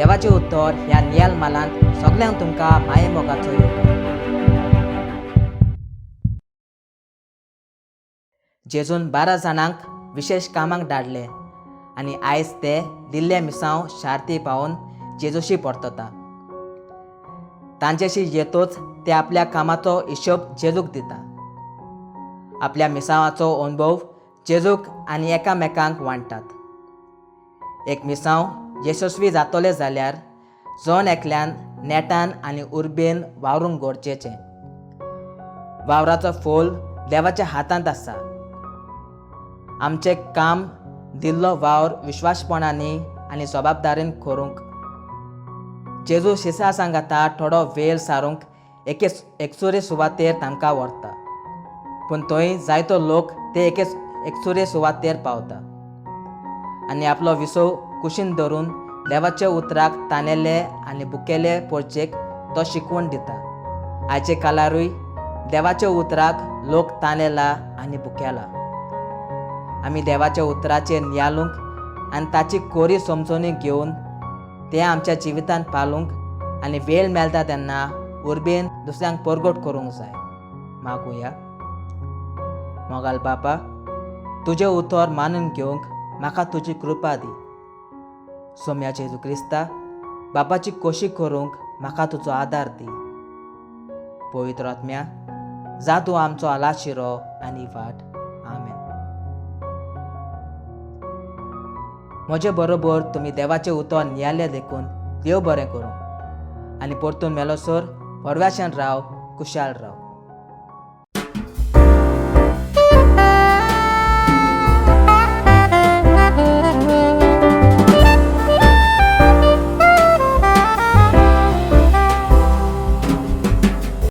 देवाचें उतर ह्या नियाल मालांत सगल्यांक तुमकां मायेमोगाचो येवकार. जेजून 12 जाणांक विशेश कामाक धाडले आनी आयज ते दिल्ले मिसांव शार्ती पावून जेजूशी परतता. तांच्याशी येतोच ते आपल्या कामाचो हिशोब जेजूक दिता. आपल्या मिसांवाचो अणभव जेजूक आनी एकामेकांक वांट्टात. एक मिसांव यशस्वी जातले जाल्यार जण एकल्यान नेटान आनी उर्बेन वावरूंक गरजेचें. वावराचो फोल देवाच्या हातांत आसा. आमचें काम दिल्लो वावर विश्वासपणांनी आनी जबाबदारीन करूंक. जेजू शिसा सांगाता थोडो वेळ सारूंक एके एकसुरे सुवातेर तांकां व्हरता, पूण थंय जायतो लोक ते एके एकसुरे सुवातेर पावता आनी आपलो विसव कुशीन धरून देवाच्या उतराक तानेले आनी बुकेले पोरचेक तो शिकवण दिता. आयचे कालारूय देवाच्या उतराक लोक तानेला आनी बुकेला. आमी देवाच्या उतराचेर नियालूंक आनी ताची कोरी समजोणी घेवन तें आमच्या जिवितांत पालूंक आनी वेळ मेळटा तेन्ना उर्बेन दुसऱ्यांक परगट करूंक जाय. मागुया. मोगाल बापा, तुजें उतर मानून घेवंक म्हाका तुजी कृपा दी. सोम्या जेजू क्रिस्ता, बापाची कोशी करूंक म्हाका तुजो आदार दी. पवित्र आत्म्या, जा तूं आमचो आलाशिरो आनी वाट. आमेन. म्हजे बरोबर तुमी देवाचें उतर नियाळ्ळें देखून देव बरें करूं आनी परतून मेलोसर परव्याशान राव, कुशाल राव.